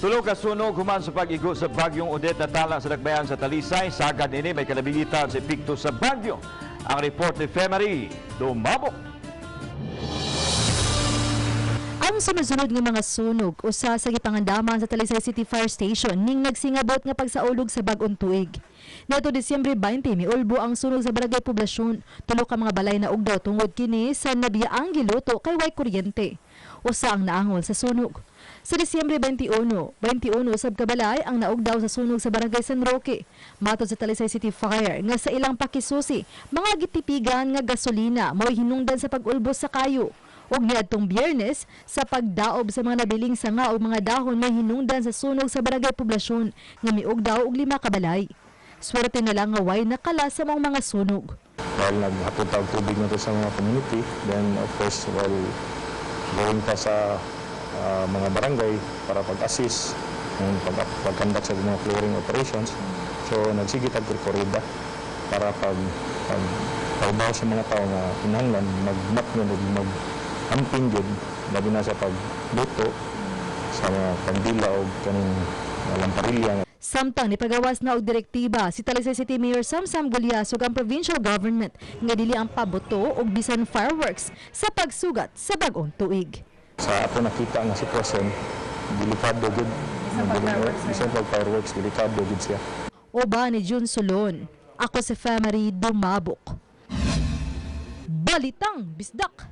Tulo ka sunog human sa pag-igo sa bagyong Odette natala sa dakbayan sa Talisay. Sagad ini may kalabigitan sa epekto sa bagyo. Ang report ni Femary Dumabok. Ang sunod-sunod nga mga sunog usa sa gipangandaman sa Talisay City Fire Station ning nagsingabot nga pagsaulog sa bag-ong tuig. Niadto Disyembre 20, miulbo ang sunog sa Barangay Poblasyon. Tulo ka mga balay naugdaw tungod kini sa nabiyaang giluto kay way kuryente. Usa ang naangol sa sunog. Sa Disyembre 21, 21 usab ka balay ang naugdaw sa sunog sa Barangay San Roque. Matod sa Talisay City Fire nga sa ilang pakisusi, mga gitipigan nga gasolina mao'y hinungdan sa pag-ulbos sa kayo. Ug niadtong Biyernes, sa pagdaob sa mga nabiling sanga o mga dahon may hinungdan sa sunog sa Barangay Poblasyon nga miugdaw og 5 ka balay. Swerte na lang nga way nakala sa maong mga sunog. While naghatod tag tubig na to sa mga community, then of course while going pa sa mga barangay para pag-assist ng pag-conduct sa mga clearing operations. So nagsige tag korida para pag pagbaw sa mga tao nga kinahanglan magmatngon ug mag-amping gyud, labi na sa pagluto sa mga kandila o kaning lamparilya. Samtang nipagawas na og direktiba si Talisay City Mayor Samsam Gullas ug ang provincial government nga dili ang pabuto og bisan fireworks sa pagsugat sa bag-ong tuig. Sa ato nakita nga sitwasyon, delikado gud. Bisan pag fireworks, delikado gud siya. Uban ni June Solon. Ako si Femary Dumabok. Balitang Bisdak.